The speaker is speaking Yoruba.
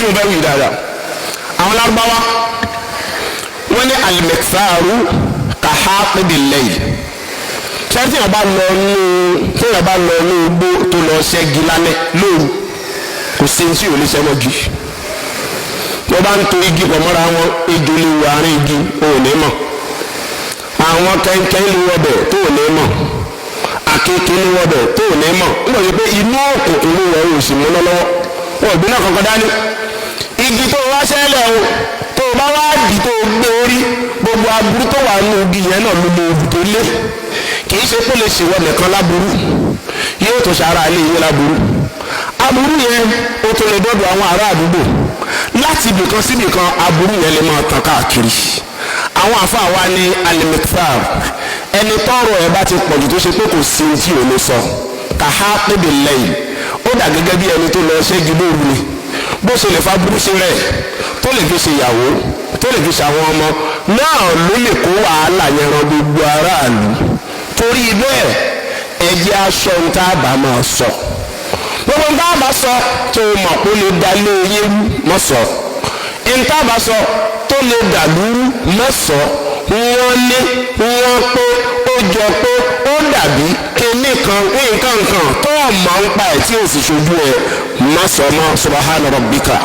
Ẹgbọ́n tí mo fẹ́ wí dáadáa. Àwọn Lárúbáwá wọ́n ní alimẹ̀sáàrú kàhá pébi lẹ́yìn. Ṣé tí yẹn bá lọ nú, tí yẹn bá lọ nú igbó tó lọ ṣẹ́gi lálẹ́ lóru, kò sí ní tí ò lè ṣẹ́ mọ́gi. Wọ́n bá ń to igi pọ̀ mọ́ra wọn, ejò lè wọ àárín igi, ò ní mọ̀. Àwọn kẹ́ńkẹ́ lè wọbẹ̀ tó ò ní mọ̀. Àkekèé lè wọbẹ̀ tó ò ní mọ̀. Nígbà tó pé inú òkùnkùn ló wọ̀, ò sì múná lọ́wọ́. Wọn ò gbé náà kankan dání. Igi tó wá ṣẹlẹ̀ o, tó o bá wá dì tó o gbé orí, gbogbo aburú tó wà nínú igi yẹn náà ló lè tó lé. Kì í ṣe pé lè ṣèwọ nìkan láburú, yóò tó ṣe ara ilé yín láburú. Aburú yẹn, ó tó lè dọ́dọ̀ àwọn ará àdúgbò láti ibìkan síbìkan. Aburú yẹn lè máa tàn káàkiri. Àwọn àfáà wa ní alimikfar, ẹni tọrọ ẹ bá ti pọ̀jù, tó ṣe pé kò sí tí ò lè sọ, kàhá pébi lẹ́yìn, ó dà gẹ́gẹ́ bí ẹni tó lọ ṣẹ́gi lóru ni. Bó ṣe lè fa burú sí rẹ̀, tó lè fi ṣe ìyàwó, tó lè fi ṣe àwọn ọmọ náà, ló lè kó wàhálà yẹn ran gbogbo aráàlú. Torí bẹ́ẹ̀, ẹ jẹ́ aṣọ ń tá a bá máa sọ. Gbogbo ń tá a bá sọ tó mọ̀ kó lè da lé yín mọ́ sọ, ń tá a bá sọ tó lè dàlúrú mọ́ sọ. Wọ́n ní wọ́n pé ó jọ pé ó dàbí kinní kan, nǹkan kan tó mọ̀ ń pa ẹ̀ tí ò sì ṣojú ẹ̀, má sọ mọ́. Subhana rabbika.